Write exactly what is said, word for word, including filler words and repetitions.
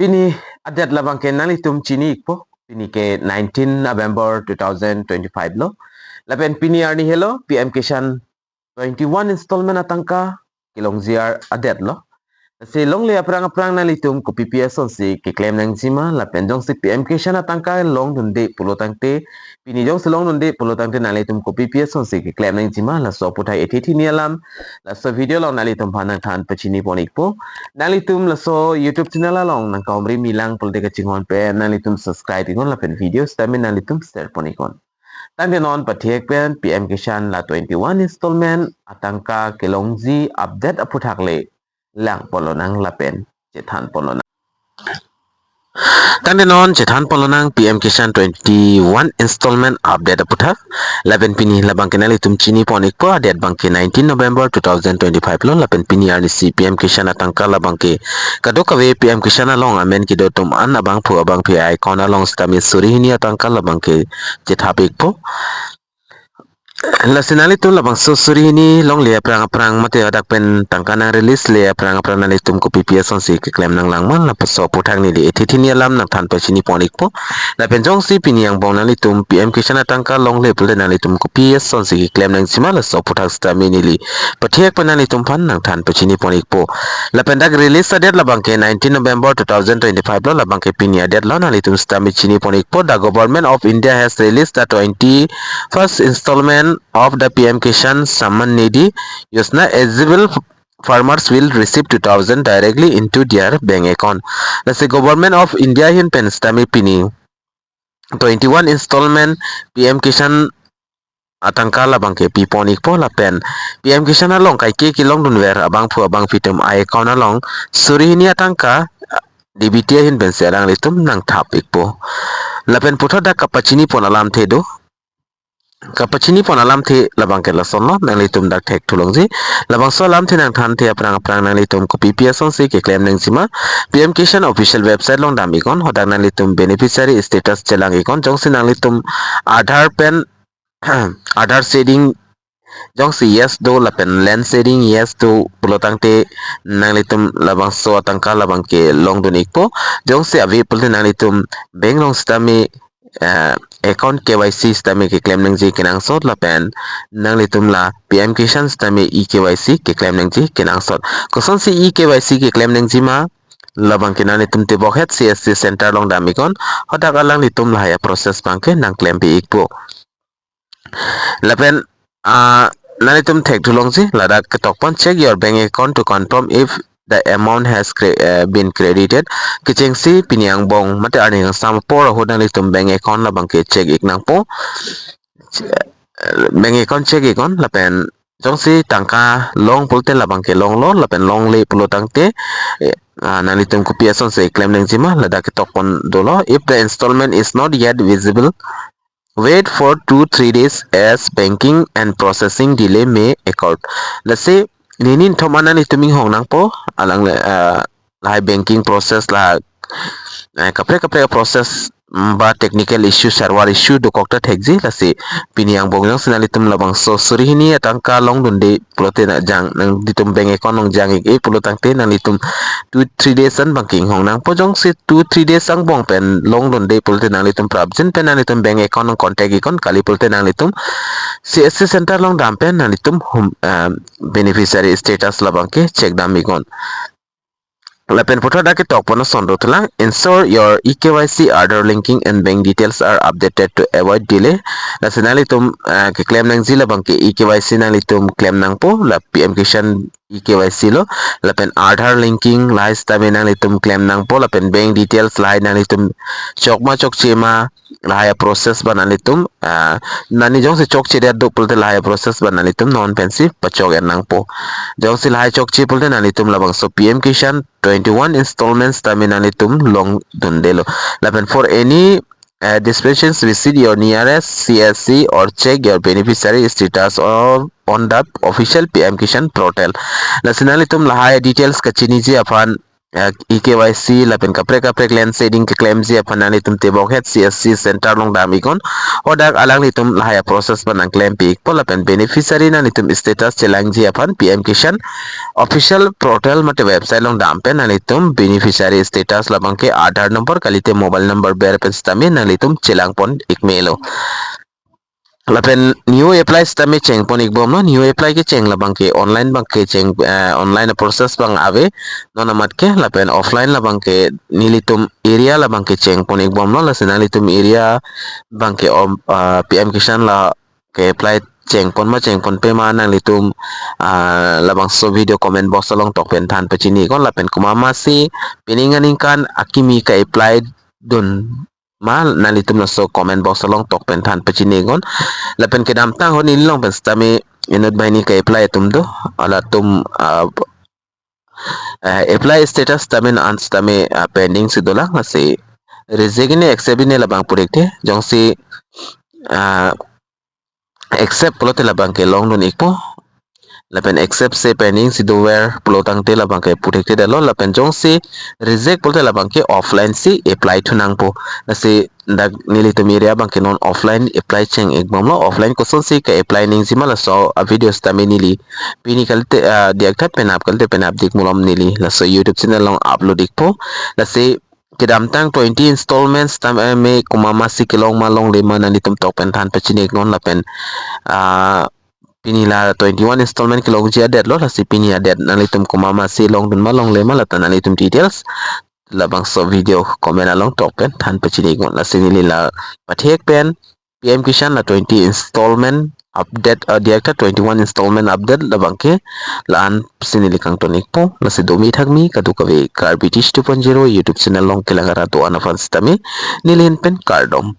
Pini a-date labang ke nanglitum chini ikpo. Pini ke nineteen November two thousand twenty-five lo. Lapen pini arni helo P M Kisan twenty-one installment atangka kelongji a-date lo. Lasi longle aphrang aphrang nanglitum kopi pi asonsi keklem nangjima lapen jongsi P M Kisan atangka longdunde pulo tangte, pini jongsi longdunde pulo tangte nanglitum kopi pi asonsi keklem nangjima, laso aputhak ethe thini alam laso video along nanglitum aphan nangthan pachini pon ikpo. Nanglitum laso YouTube channel along nangkahumri milang pulote kachinghon pen nanglitum subscribe iknon lapen video sitame nanglitum share pon iknon. Tangte non pathek pen P M Kisan la twenty-one installment atangka kelongji update aputhak le lang pon lonang lapen chethan pon lonang. Tangte non chethan pon lonang P M Kisan twenty-one installment update aputhak. Lapen pini labang ke nanglitum chini pon ikpo, a-date abang ke nineteen November two thousand twenty-five lo, lapen pini arnisi P M Kisan atangka labang ke kadokave P M Kisan along amen kedo atum an abangphu abangphi a-account along sitame suri hini atangka labang ke chethap ikpo. Lasi nanglitum labangso suri hini longle aphrang aphrang mate hadak pen tangka nang release le aphrang aphrang nanglitum kopi pi asonsi keklem nanglang ma, lapuson aputhak neli ethe thini alam nangthan pachini pon ikpo. Lapen jongsi pini angbong nanglitum P M Kisan atangka longle pulote nanglitum kopi asonsi keklem nangjima, laso aputhak sitame neli pathek pen nanglitum aphan nangthan pachini pon ikpo. Lapen dak release a-date labang ke nineteen November two thousand twenty-five lo, labang ke pini a-date lo, nanglitum sitame chini pon ikpo. The Government of India has released the twenty-first installment of the P M Kisan Samman Nidhi Yojana. Eligible farmers will receive two thousand directly into their bank account. Lasi Government of India ahin pen sitame pini twenty-one installment P M Kisan atangka labang ke pi pon ikpo lapen P M Kisan along kaike kelongdunver abangphu abangphi atum a-account along suri hini atangka D B T ahin pensi alanglitum nangthap ikpo. Lapen puthot dak kapachini pon alamthe do. Kapachini pon alamthe labang ke lasonlo, nanglitum dak thekthu longji. Labangso alamthe nangthanthe aphrang aphrang nanglitum kopi pi asonsi keklem nangjima, P M Kisan official website along dam iknon, hadak nanglitum beneficiary status chelang iknon, jongsi nanglitum Aadhaar pen Aadhaar sharing jongsi yes do lapen land sharing yes do pulo tangte nanglitum labangso atangka labang ke longdun ikpo. Jongsi ave pulote nanglitum bank along sitame, eh, account K Y C sitame keklem nangji kenangsot lapen nanglitum la P M Kisan sitame e-K Y C keklem nangji kenangsot. Kosonsi e-K Y C keklem nangjima, labang ke nanglitum tebok het C S C center along dam iknon, hadak alanglitum lahai a-process abang ke nangklempi ikpo. Lapen, ah, nanglitum thekthu longji, ladak ketok pon, check your bank account to confirm if the amount has cre-, eh, been credited. Kechengsi pini angbong mate arni kangsam apor ahut nanglitum bank account labang ke check ik nangpo. Che-, eh, bank account check iknon lapen jongsi tangka long pulote labang ke longlo lapen longle pulo tangte, eh, ah, nanglitum kopi asonsi klem nangjima, ladak ketok pon dolo. If the installment is not yet visible, wait for two three days as banking and processing delay may occur. Lasi nini nithom an nanglitum inghong nangpo, alang le, ah, lahai banking process la, eh, kaprek kaprek process, mm, ba technical issue, server issue dokok ta thekji, lasi pini angbong jongsi nanglitum labangso suri hini atangka longdunde pulote nangjang, nanglitum bank account along jang ik-e pulo tangte nanglitum two three days an abang ke inghong nangpo. Jongsi two three days angbong pen longdunde pulote nanglitum prapjin pen nanglitum bank account along contact iknon, kali pulote nanglitum C S C center along dam pen nanglitum hum, eh, beneficiary status labang ke check dam iknon. Lapen puthot dak ketok pon ason do telang, ensure your e-K Y C, Aadhaar linking and bank details are updated to avoid delay. Lasi nanglitum, eh, keklem nangji labang ke e-K Y C nanglitum klem nangpo, la P M Kisan e-K Y C lo, lapen Aadhaar linking lahai sitame nanglitum klem nangpo, lapen bank details lahai nanglitum chok ma chokche ma, lahai a-process abang nanglitum, ah, nani jongsi chokchedet do pulote lahai a-process abang nanglitum non pensi pachok-et nangpo. Jongsi lahai chokche pulote nanglitum labangso P M Kisan twenty-one installments tame nanglitum longdundelo. Lapen for any, uh, dispensations, visit your nearest C S C or check your beneficiary status or on the official P M Kisan portal. Lasi nanglitum lahai details kachiniji aphan eh, e K Y C lapen kaprek kaprek land ceding keklemji aphan nanglitum tebok het C S C center along dam iknon. Hadak alanglitum lahai a-process pen nangklempi ikpo lapen beneficiary nanglitum status chelangji aphan P M Kisan official portal mate website along dam pen nanglitum beneficiary status labangke Aadhaar number kalite mobile number ber pen sitame nanglitum chelangpon ikmelo. Lapen new apply sitame chengpon ikbomlo, new apply kecheng labangke online abangke cheng, eh, online a-process abang ave, non amat ke lapen offline labangke nelitum area labangke chengpon ikbomlo, lasi nanglitum area abangke om, ah, P M Kisan la ke-apply chengpon ma chengponpe ma nanglitum, ah, labangso video comment box along tok pen than pachini iknon lapen komat masi pining aningkan akimi ka-apply dun ma nanglitum laso comment box along tok pen than pachini iknon. Lapen kedamtang ho neli along pen sitame inut banghini ka-apply atum do, halatum, ah, eh, apply status sitame non an sitame, ah, pending si dolang, lasi reject ne accept ne labang pu thekthe, jongsi, ah, accept pulote labangke longdun ikpo. Lapen accept si pending si dover pulo tangte labangke pu thekthe detlo, lapen jongsi reject pulote labangke offline si apply thu nangpo. Lasi dak nelitum area abangke non offline apply cheng ikbomlo, offline kosonsi ka-apply nangji ma laso a-video sitame neli pini kalite, ah, diyaktha penap kalite penap dik malom neli laso YouTube channel along upload ikpo. Lasi kedamtang twenty installments sitame komat masi kelong ma longle ma nanglitum tok pen than pachini iknon lapen, ah, pini la twenty-one installment kelongji a-date lo, lasi pini a-date nanglitum komat masi longdun ma longle ma lata nanglitum details labangso video comment along tok pen than pachini iknon. Lasi neli la pathek pen P M Kisan la twenty installment update, ah, diyaktha twenty-one installment update labangke la-an si neli kangton ikpo, lasi domi thakmi kadokave Karbi Tish two point zero YouTube channel along kelang arat do-an aphan sitame neli ahin pen kardom.